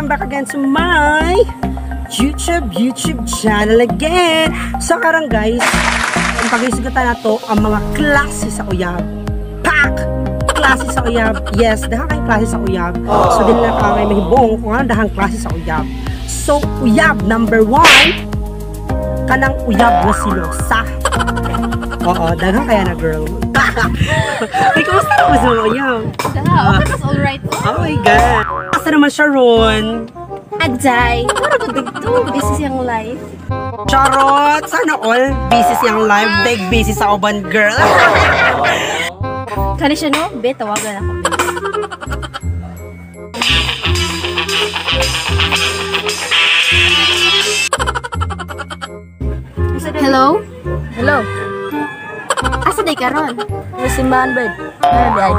Welcome back again to my YouTube channel again. So karon guys, ang pag-isugatan na to ang mga klase sa uyab. Pak! Klase sa uyab. Yes, dahang kayong klase sa uyab. So din na ka may mahibong kung ano dahang klase sa uyab. So uyab number 1, kanang uyab na silosa. Oo, daghang kaya na girl. Ay, kamusta naman sa mga uyab? Okay, that's alright. Oh my God. Asa naman siya ron? Aday, mura ko dito. Busy siyang life. Charot! Sana all busy siyang life. Big busy sa uban, girl. Kani siya no? Be, tawagan ako. Hello? Hello. Asa day karon? Sa simbahan, babe. Ano day?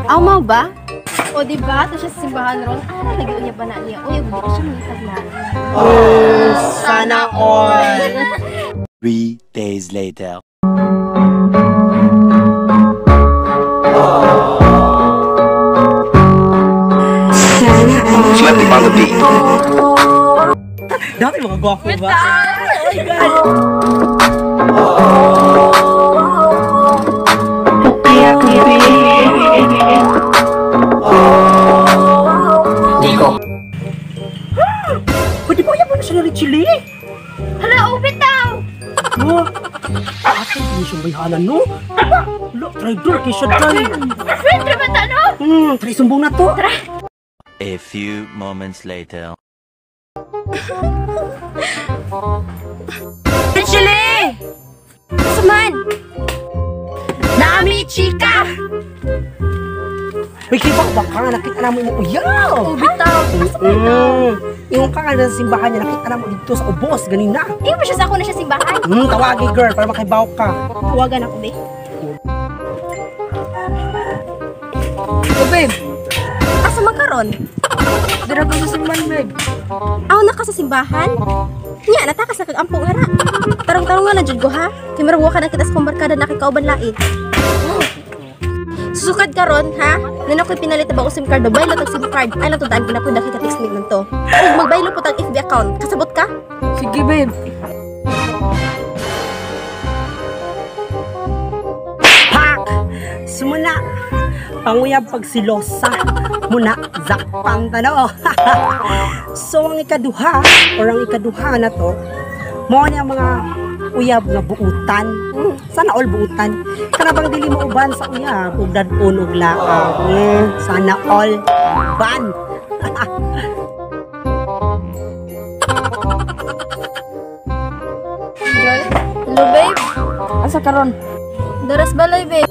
Aw, mau ba? O diba? Ito siya sa simbahan ron. Ah, lagi unya ba na niya? Uy, hindi siya mangitag na. Oh, sana all. 3 days later. Sana all. Sweaty on the beat. Dami mga gwapo ba? Oh my God! Nico. Pwede ba uyab mo na siya na Richie? Hala, oh, bitaw! No? Ate, hindi siya bayhanan, no? Diba? Lo, traitor kay siya dyan. Friend, ba ta, no? Try sumbong na to. Tara! A few moments later. Richie! Suman! Nami, chika! Uy, kaya ba ka nga nakita na mo yung uyab? Oh, bitaw! Yung ka nga sa simbahan niya, nakita na mo dito sa ubos, ganina. Iyo ba siya sa ako na siya simbahan? Tawagi girl, para makaibaw ka. Tawagan ako, be. Oh, babe. Asa man karon? Dira ko sa simbahan, babe. Aw, naka sa simbahan? Nya, natakas na kag ampong ara. Tarong-tarong nga na jud ko ha. Kay marag wa ka na kita sa kumbarkada na kay kauban lait. Susukad karon ha. Nana ko'y pinalit na bagong SIM card, baylo tag SIM card. Ay lang to daan gina ko nakita text me nito. Ug magbaylo po tag FB account. Kasabot ka? Sige, babe. Pak! Sumuna. Panguyab pagsilosa. Muna, zakpan tano. So, ang ikaduha, or ang ikaduha na to, mo ni ang mga uyab nga buutan. Sana all buutan. Kana bang dili mo uban sa uyab, ug dad-on ug laag. Sana all ban. Hello, babe. Asa karon? Daras balay, babe.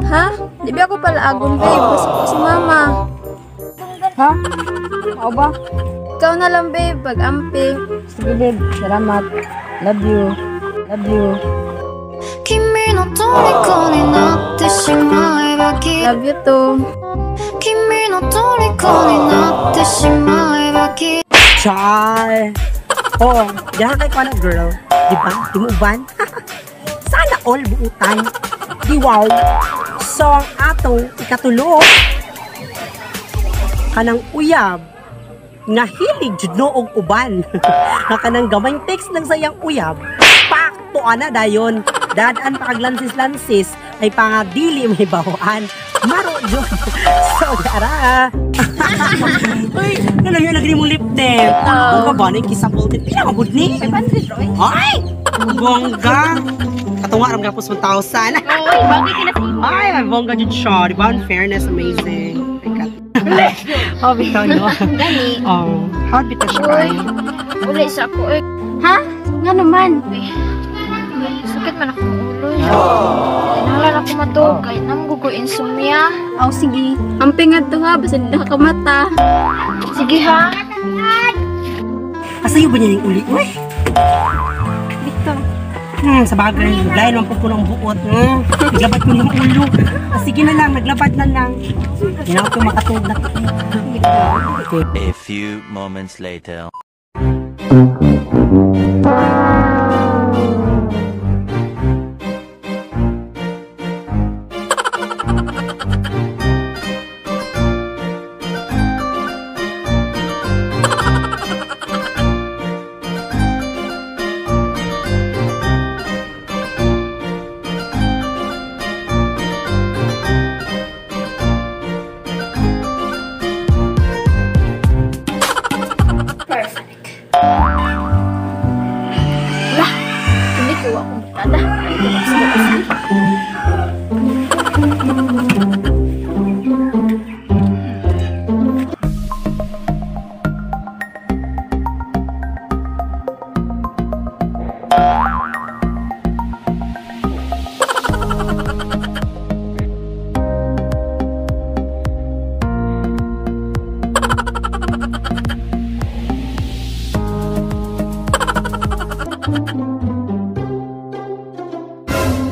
Ha? Di ba ako palaagon, babe? Basta ko si mama. Ha? Ako ba? Ikaw na lang, babe. Pag-amping. Sige, babe. Salamat. Love you. Love you. Love you too. Char! Oh, diyan kay ko na girl. Di ba? Di mo uban? Sana all buutan. Di wow. So, ang atong ikatulo, kanang uyab nga hilig jud no og uban. Nga kanang gamay text lang sa iyang uyab, pak tuan na dayon. Dadaan pa kag lansis-lansis ay pangadili may bahoan. Maro jud. So, ara. Uy, ano yun nagri mong lip tip? Kung ka ba na kisapol tip? Pila mabud ni? 500, Roy. Ay! Bongga! Katunga ram gapos 1,000. Oy, bagay ka na sa imo. Ay, may bongga jud siya. Di ba? In fairness, amazing. Oh, bitaw no. Gani. Oh, how bitaw siya kay? Uli sa ako eh. Ha? Nga naman. Sakit man akong ulo. Kinahanglan ako matug kay namgugo insomnia. Aw, sige. Amping nga to ha, basta di nakakamata. Sige ha. Asayo ba niya yung uli? Uy! Bitaw. Sa bagay, naglayan naman po po ng buot. Naglabad ko ng ulo. Ah, sige na lang, naglabad na lang. Hindi na ako makatulog na. A few moments later. akong barkada.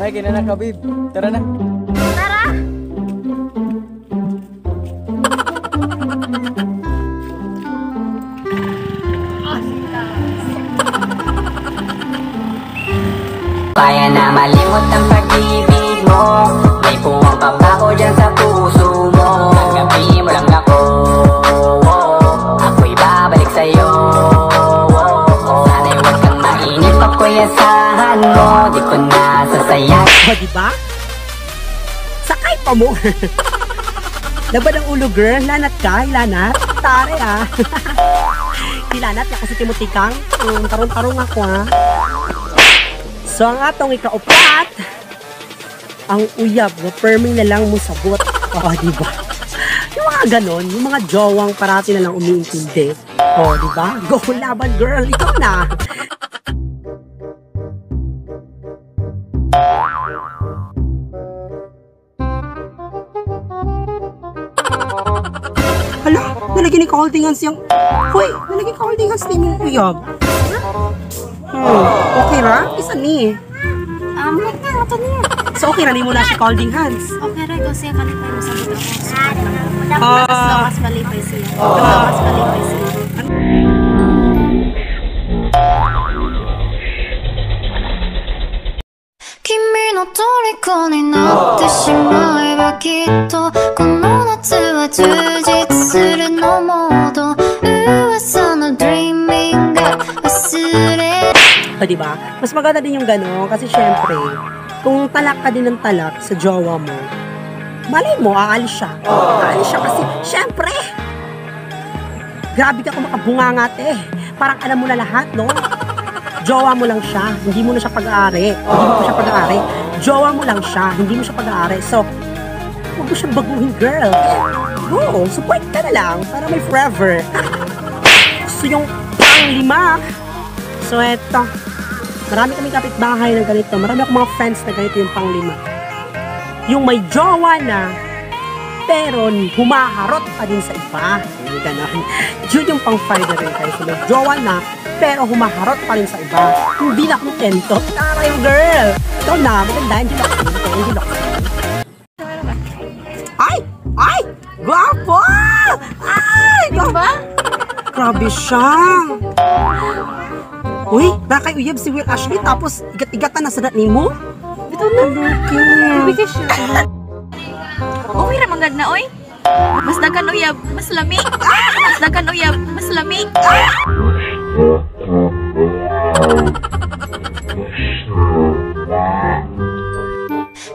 Ay, kinana ka, babe. Tara na. Tara! Kaya na malimot ang pag-ibig mo. May puwang pa ba ko dyan sa puso mo? Tanggapin mo lang ako. Ako'y babalik sa'yo. Sana'y huwag kang mainip, ako'y asahan mo. Di ko na sasayang. O, diba? Sakay pa mo. Labad ang ulo, girl. Lanat ka, lanat. Tare, ah. Hilanat ako si Timothy Kang. Tarong-tarong ako, ah. So, ang atong ikaupat, ang uyab, no, perming na lang mo sagot. O, diba? Yung mga ganon, yung mga jowang parati na lang umiintindi. O, diba? Go laban, girl. Ikaw na. Hala, nalagyan ni ka-holding hands yung... Hoy, nalagyan ka-holding hands ni mong uyab. Okay ra? Isa ni. Like na, ato niya. So okay ra ni mo na siya holding hands? Okay ra, ikaw siya kalipay mo sagot ako. Support lang ako. As long as malipay siya. As long as malipay siya. Kimi no toriko ni natte shimaeba kitto kono natsu wa jujitsu suru no modo uwasa no dreaming ga wasure. O, diba? Mas maganda din yung gano'n kasi syempre, kung talak ka din ng talak sa jowa mo, malay mo, aalis siya. Aalis siya kasi, syempre, grabe ka kung makabungangat eh. Parang alam mo na lahat, no? Jowa mo lang siya, hindi mo na siya pag-aari. Hindi mo siya pag-aari. Jowa mo lang siya, hindi mo siya pag-aari. So, huwag mo siya baguhin, girl. Go, support ka na lang para may forever. So, yung pang-lima. So, eto. Marami kaming kapitbahay ng ganito. Marami akong mga friends na ganito yung panglima. Yung may jowa na, pero humaharot pa din sa iba. Yung ganon. Yun yung pang-five na rin kayo. So, may jowa na, pero humaharot pa rin sa iba. Hindi na kontento. Tara yung girl! Ikaw na, maganda. Hindi na kontento. Hindi na kontento. Ay! Ay! Gwapo! Ay! Diba? Grabe siya! Uy, nakay uyab si Will Ashley tapos igat-igatan na sa nimo. Ito na. Bigay siya. Okay ra manggad na oy. Mas daghan uyab, mas lami. Mas daghan uyab, mas lami.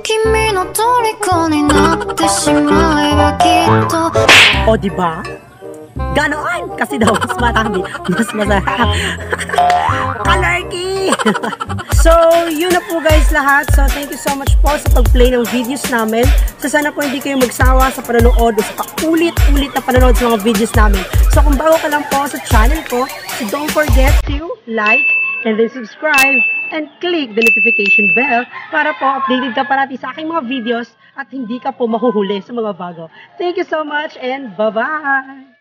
Kimi no toriko ni natte shimaeba kitto. O, diba? Ganoon! Kasi daw, mas marami, mas masarap. Kalarky! So, yun na po guys lahat. So, thank you so much po sa pag-play ng videos namin. So, sana po hindi kayo magsawa sa panonood o sa paulit-ulit na panonood sa mga videos namin. So, kung bago ka lang po sa channel ko, so don't forget to like and then subscribe and click the notification bell para po updated ka parati sa aking mga videos at hindi ka po mahuhuli sa mga bago. Thank you so much and bye-bye!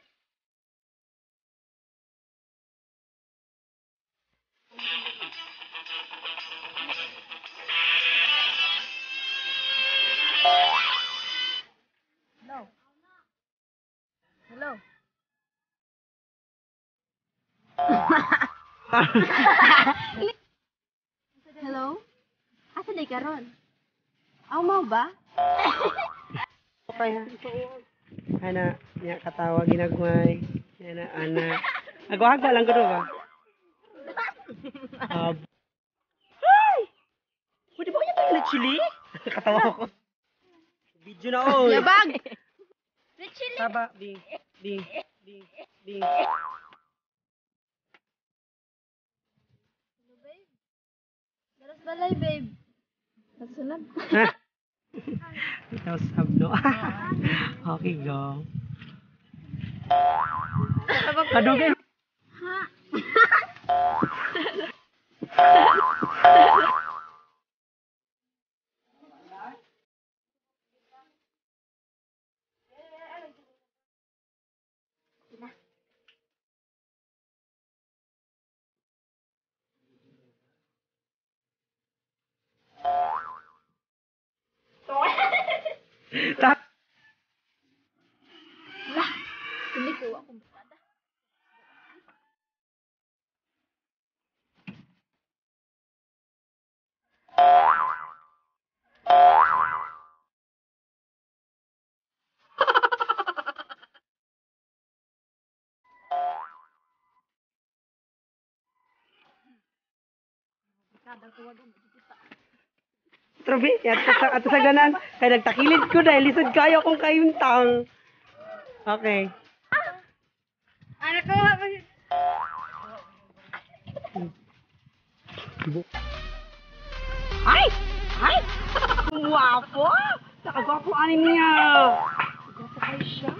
Hello. Hello? Asa day karon? Aw mau ba? Okay na. Ana, niya katawa ginagmay. Ana, ana. Agwa-agwa lang gud ba? Hi! Pwede ba kaya tayo chili? Katawa ko. Video na oy. Yabag. Taba, B, B, B, B. Hello, babe. Taras balay, babe. Nasusunod. Ikaw sab, no? Okay, go. Kadugay. Ta Hindi ko akong barkada. Trubi, ato sa ganan. Kay nagtakilid ko dahil lisod kayo kung kayuntang. Okay. Ano ko? Ay! Ay! Guwapo! Nakagwapo ani niya. Gwapo kayo siya.